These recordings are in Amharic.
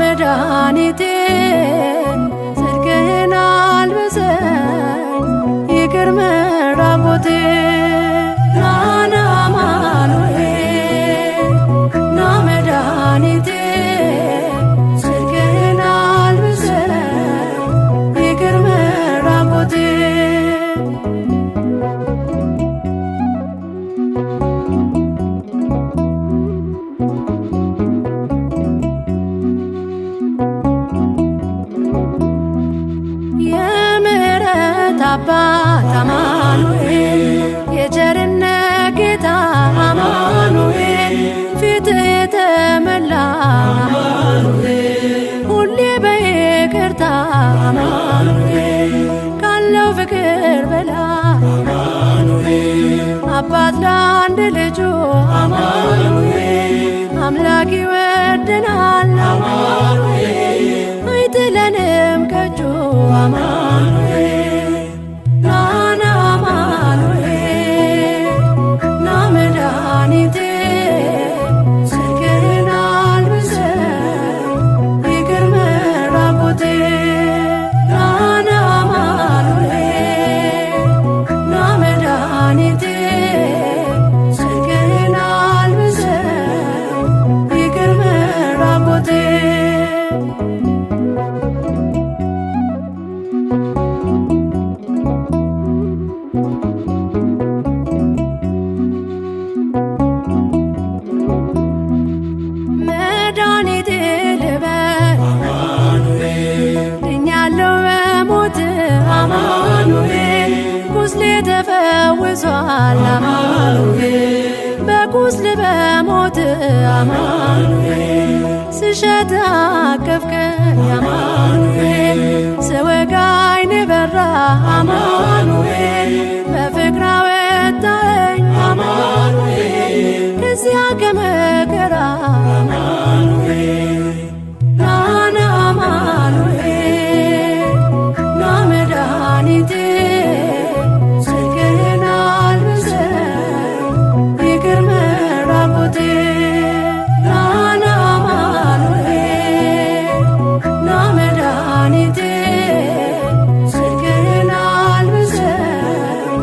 መድኃኒቴ ጽድቅህን አልብሰኝ ይቅር መራቆቴ። ናና አማኑኤል ና መድኃኒቴ ጽድቅህን አልብሰኝ ይቅር መራቆቴ። የምህረት አባት አማኑኤል፣ የቸርነት ጌታ አማኑኤል፣ ፊት የተመላ ሁሌ በይቅርታ አማኑኤል፣ ካለው ፍቅር በላይ አባት ለአንድ ልጁ አማኑኤል፣ አምላክ ይወደናል አማኑኤል፣ አይጥለንም ከእጁ አማኑኤል። ናና አማኑኤል ና መድኃኒቴ ጽድቅህን አልብሰኝ ይቅር መራቆቴ። ናና አማኑኤል ና መድኃኒቴ ጽድቅህን አልብሰኝ ይቅር መራቆቴ። መድኃኒቴ ልበል ድኛለሁ በሞት አማኑኤል፣ ቁስሌ ተፈውሷል አማኑኤል፣ በቁስል በሞት አማኑኤል፣ ስሸት አቀፍከኝ አማኑኤል፣ ስወጋኝ በራ አማኑኤል፣ በፍቅር አወጣኸኝ አማኑኤል ከዚያ ከመከራ አማኑኤል። ናና አማኑኤል ና መድኃኒቴ ጽድቅህን አልብሰኝ ይቅር መራቆቴ። ናና አማኑኤል ና መድኃኒቴ ጽድቅህን አልብሰኝ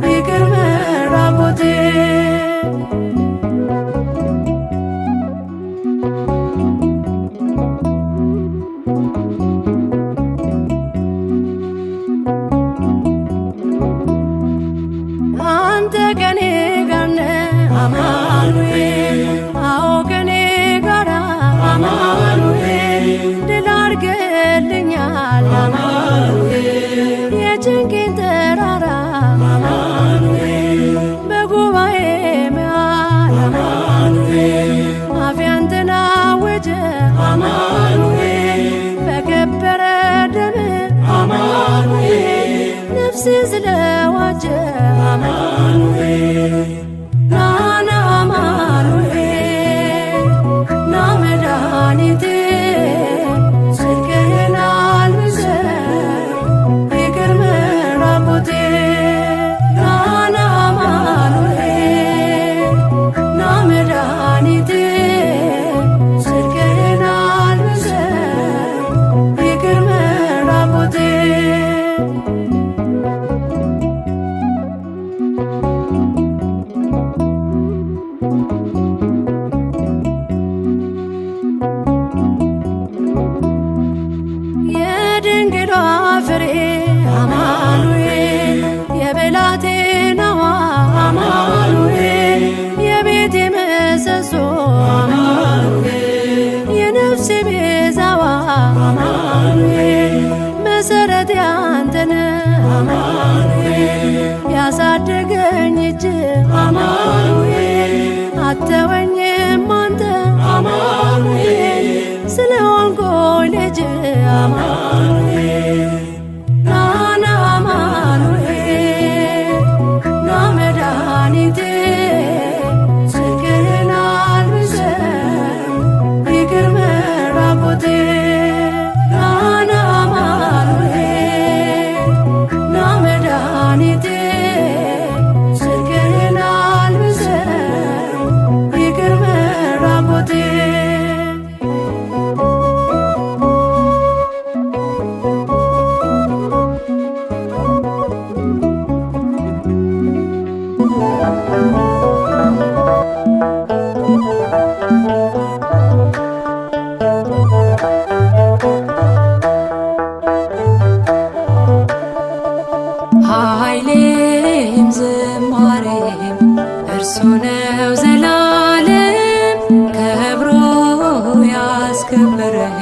ይቅር መራቆቴ። አንተ ከኔ ጋር ነህ አማኑኤል፣ አዎ ከኔ ጋር አማኑኤል፣ ድል አድርገህልኛል አማኑኤል፣ የጭንቄን ተራራ አማኑኤል፣ በጉባኤ መሃል አማኑኤል፣ አፌ አንተን አወጀ አማኑኤል፣ በከበረ ደምህ አማኑኤል፣ ነፍሴ ስለዋጀ አማኑኤል። ናና አማኑኤል ና መድኃኒቴ ጽድቅህን አልብሰኝ ይቅር መራቆቴ። ናና አማኑኤል ና መድኃኒቴ ጽድቅህን አልብሰኝ ይቅር መራቆቴ። የድንግሏ ፍሬ አማኑኤል፣ የብላቴናዋ አማኑኤል፣ የቤቴ ምሰሶ አማኑኤል፣ የነፍሴ ቤዛዋ አማኑኤል፣ መሰረት ያንተነ አማኑኤል፣ ያሳደገኝ እጅ አማኑኤል፣ አተወኝም አንተ አማኑኤል ስለሆንኩኝ ልጅ አማኑኤል። ናና አማኑኤል ና መድኃኒቴ ጽድቅህን አልብሰኝ ይቅር መራቆቴ። ናና አማኑኤል ና መድኃኒቴ ጽድቅህን አልብሰኝ ይቅር መራቆቴ። ያስከበረኝ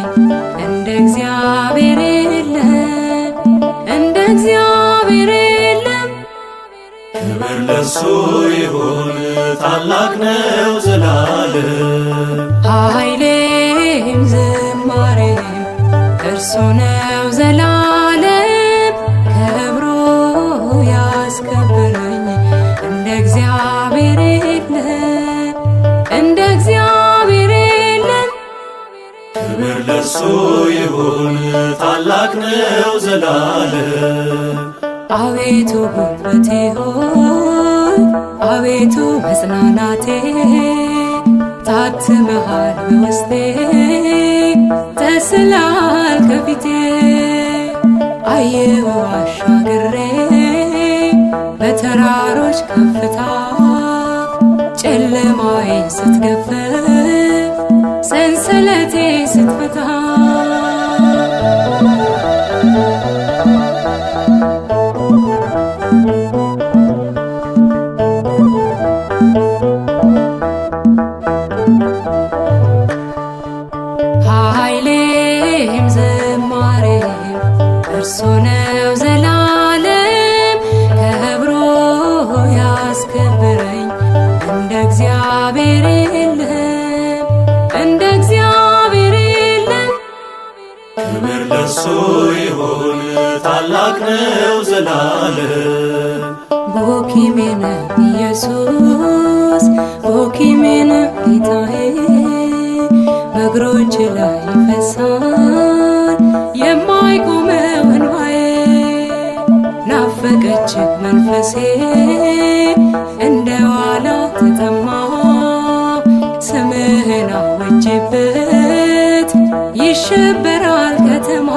እንደ እግዚአብሔር የለም፣ እንደ እግዚአብሔር የለም። ክብር ለእርሱ ይሁን ታላቅ ነው ዘላለም። ኃይሌም ዝማሬም እርሱ ነው ዘላለም። ከብሮ ያስከበረኝ እንደ እግዚአብሔር የለም፣ እንደ እግዚአብሔር የለም። ክብር ለእርሱ ይሁን ታላቅ ነው ዘላለም። አቤቱ ጉልበቴ ሆይ፣ አቤቱ መጽናናቴ፣ ታትመሃል በውስጤ፣ ተስለሃል ከፊቴ። አየሁ አሻግሬ በተራሮች ከፍታ፣ ጨለማዬ ስትገፍፍ፣ ሰንሰለቴ ስትፈታ። ኃይሌም ዝማሬም እርሱ ነው ዘላለም። ከብሮ ያስከበረኝ እንደ እግዚአብሔር የለም፣ እንደ እግዚአብሔር የለም። ክብር ለእርሱ ይሁን ታላቅ ነው ዘላለም። ቦኪሜነ ኢየሱስ፣ ቦኪሜነ ጌታዬ፣ በእግሮች ላይ ይፈሳል የማይቆመው እንባዬ። ናፈቀች መንፈሴ፣ እንደ ዋላ ተጠማ፣ ስምህን አውጄበት ይሸበራል ከተማ።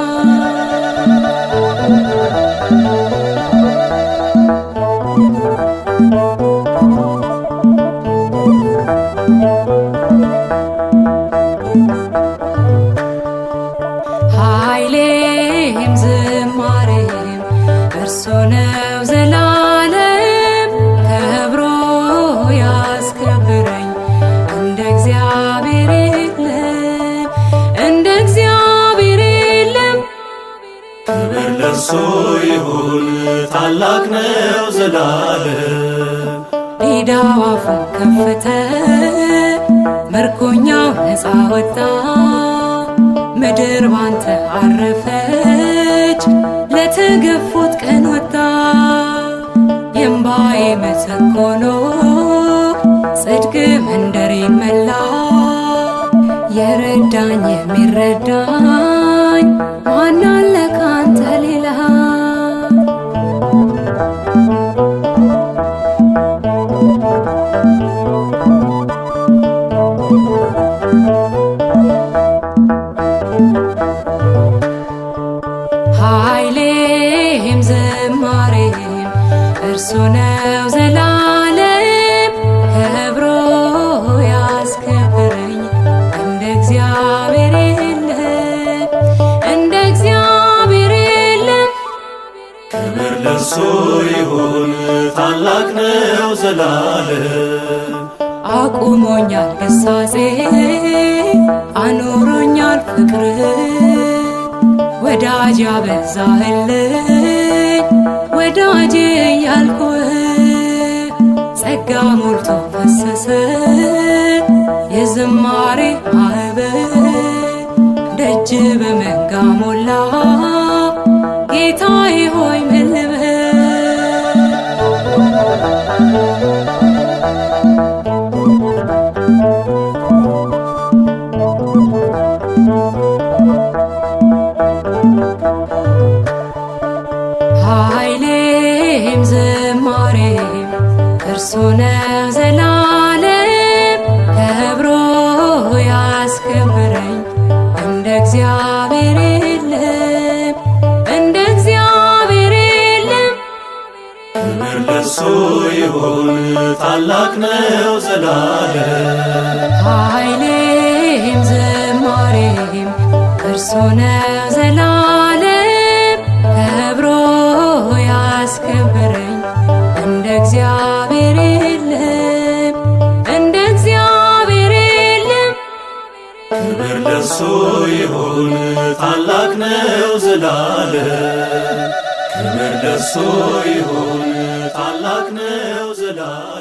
ኃይሌም ዝማሬም እርሱ ነው ዘላለም። ከብሮ ያስከበረኝ እንደ እግዚአብሔር የለም፣ እንደ እግዚአብሔር የለም። ክብር ለእርሱ ይሁን ታላቅ ነው ዘላለም። ዲዳው አፉን ከፈተ፣ ምርኮኛው ነፃ ወጣ፣ ምድር ባንተ አረፈች፣ ለተገፉት ቀን ወጣ። የእምባዬ መሰክ ሆኖ ጽድቅ መንደሬ መላ። የረዳኝ የሚረዳኝ ማን አለ ካንተ ሌላ? ኃይሌም ዝማሬም እርሱ ነው ዘላለም። ከብሮ ያስከበረኝ እንደ እግዚአብሔር የለም፣ እንደ እግዚአብሔር የለም። ክብር ለእርሱ ይሁን ታላቅ ነው ዘላለም። አቁሞኛል ግሳጼ፣ አኑሮኛል ፍቅር፣ ወዳጅ ያበዛህልኝ ወዳጅ እያልኩህ። ጸጋ ሞልቶ ፈሰሰ የዝማሬ ማዕበል፣ ደጅ በመንጋ ሞላ፣ ጌታዬ ሆይ ምን ልበል? ኃይሌም ዝማሬም እርሱ ነው ዘላለም። ከብሮ ያስከበረኝ እንደ እግዚአብሔር የለም፣ እንደ እግዚአብሔር የለም። ክብር ለእርሱ ይሁን ታላቅ ነው ዘላለም። ኃይሌም ዝማሬም እርሱ ነው ዘላለም። ከብሮ ያስከበረኝ እንደ እግዚአብሔር የለም፣ እንደ እግዚአብሔር የለም። ክብር ለእርሱ ለእርሱ ይሁን፣ ታላቅ ነው ዘላለም። ክብር ለእርሱ ይሁን፣ ታላቅ ነው ዘላለም።